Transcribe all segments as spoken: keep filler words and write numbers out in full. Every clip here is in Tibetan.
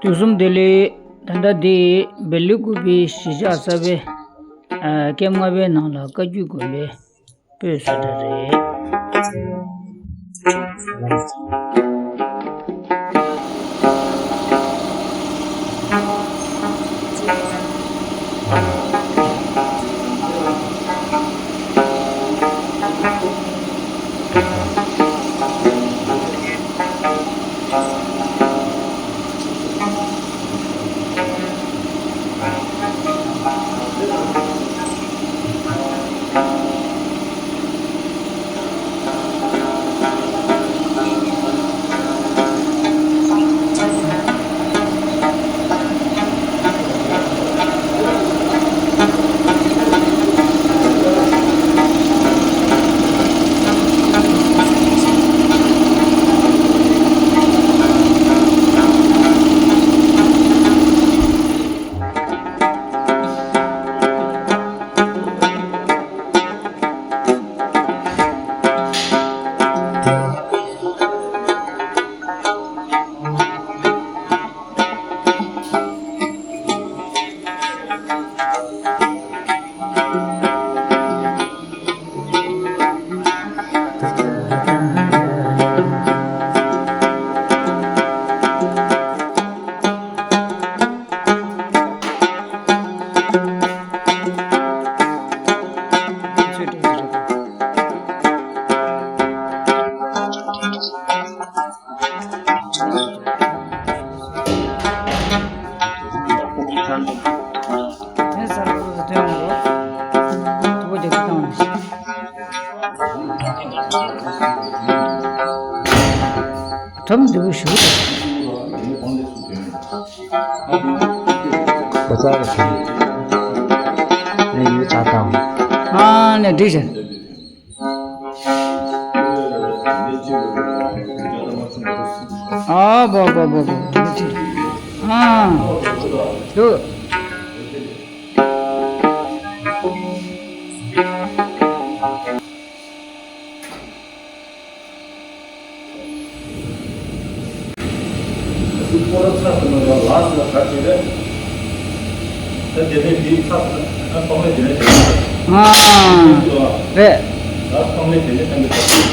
དུས་གསུམ་བདེ་ལེགས། ད་ལྟ་འདི་སྦེལ་ཀོབ་པའི་གཞིས་ཆགས་གསར་པའི་ཨ་ཀེམ་ལྔ་པའི་ནང་ལ་བཀའ་བརྒྱུད་དགོན་པའི་སྤོས་བཟོ་གྲྭ་རེད། ཁྲོམ་འདི་བུ་ཞུ། ཨ་ནི་འགྲིག་ཤག་ཨ་བོ་བོ་བོ་བོ། ཨ་དུ། ཁོ་རང་ཚར་ཟིན་པ་ལ་ལགས་སོ་ག་བྱེད་རེད། ད་དེ་ནས་འདི་ཚར་ཟིན་ན་གཏོང་ལེན་དེ་ནས་བྱེད་རེད། ཨ་རེད། ལགས་གཏོང་ལེན་དེ་ནས་གཏོང་གི་འདུག་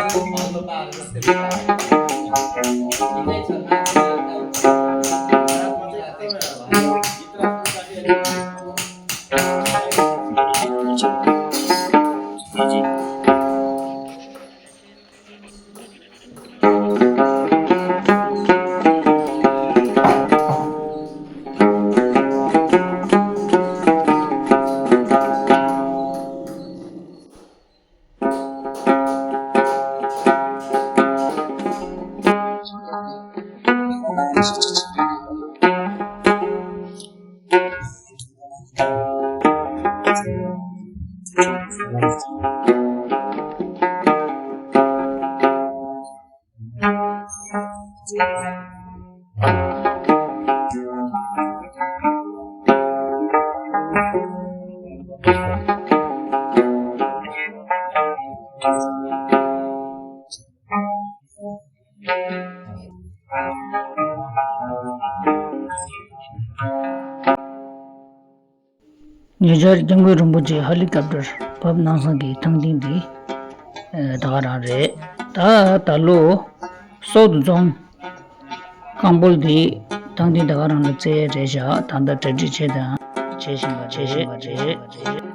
ཨོ། ཉེ་ཆར་སྐྱབས་མགོན་རིན་པོ་ཆེ་ཧེ་ལི་ཀོབ་ཊར་བབས་གནང་སྟངས་ཀྱི་ཐང་སྟེང་འདི་ད་ག་རང་རེད། ད་ད་ལོ་སོག་ཏུ་འཛོམས། རྐང་སྤོལ་འདི་ཐང་སྟེང་ད་ག་རང་ལ་བཙལ་ཡས་རེད་བཞག་ད་ལྟ་གྲ་སྒྲིག་བྱེད་དང་བྱེད་བཞིན་པ་བྱེད་བཞིན་པ་རེད།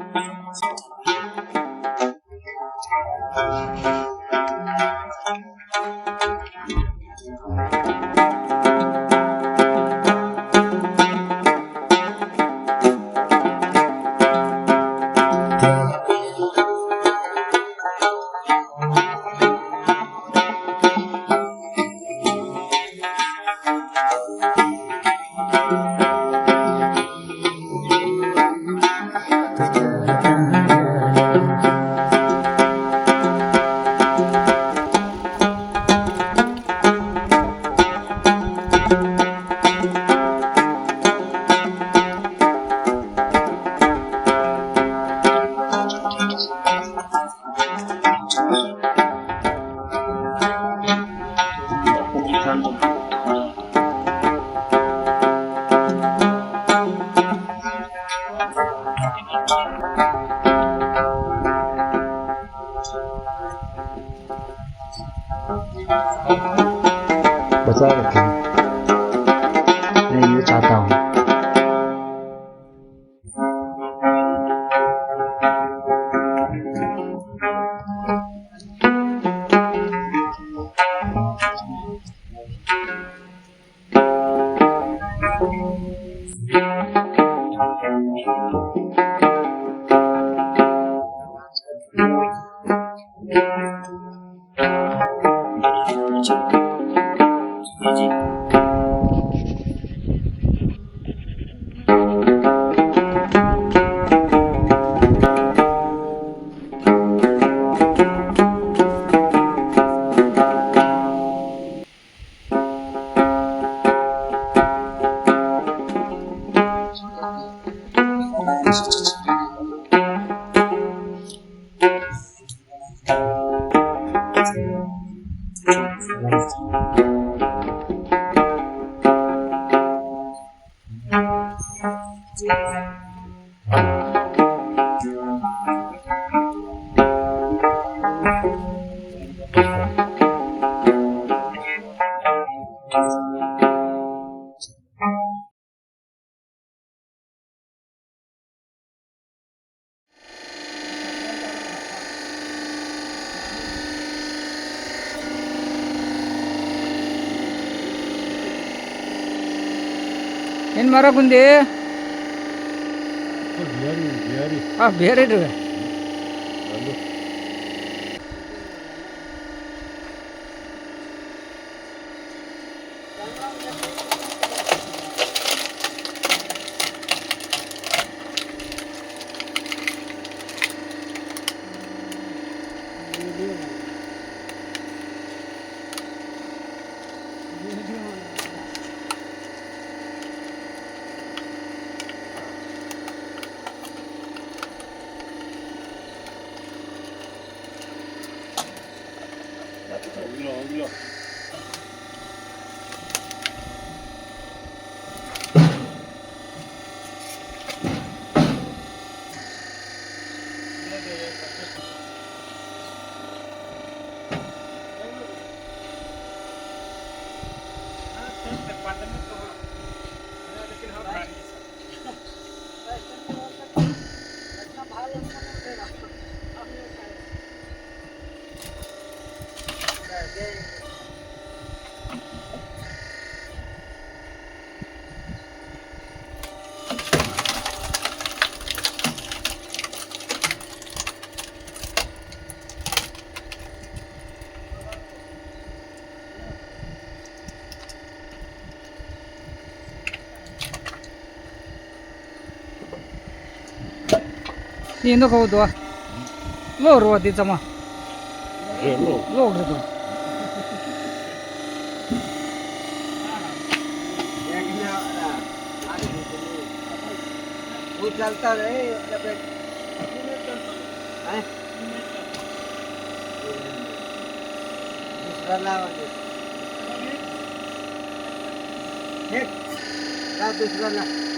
བ་ཚ་བ་ཁྱེར། ངས་ཡོད་ཆ་དང་། ཡིན་མ་ར་ཀུན་དེ། ཨ་བེ་རི་བེ་རི། ཨ་བེ་རི་རེད། དེ་ཡིན་ནོ་ཁོ་བོ་དོ། ལོག་རེད་བ་དེ་ཚང་མ། རེད་ལོག་ལོག་རེད་དོ། वो चलता रहे, मतलब, हैं? दूसरा लाओ। ठीक? ला, दूसरा ला।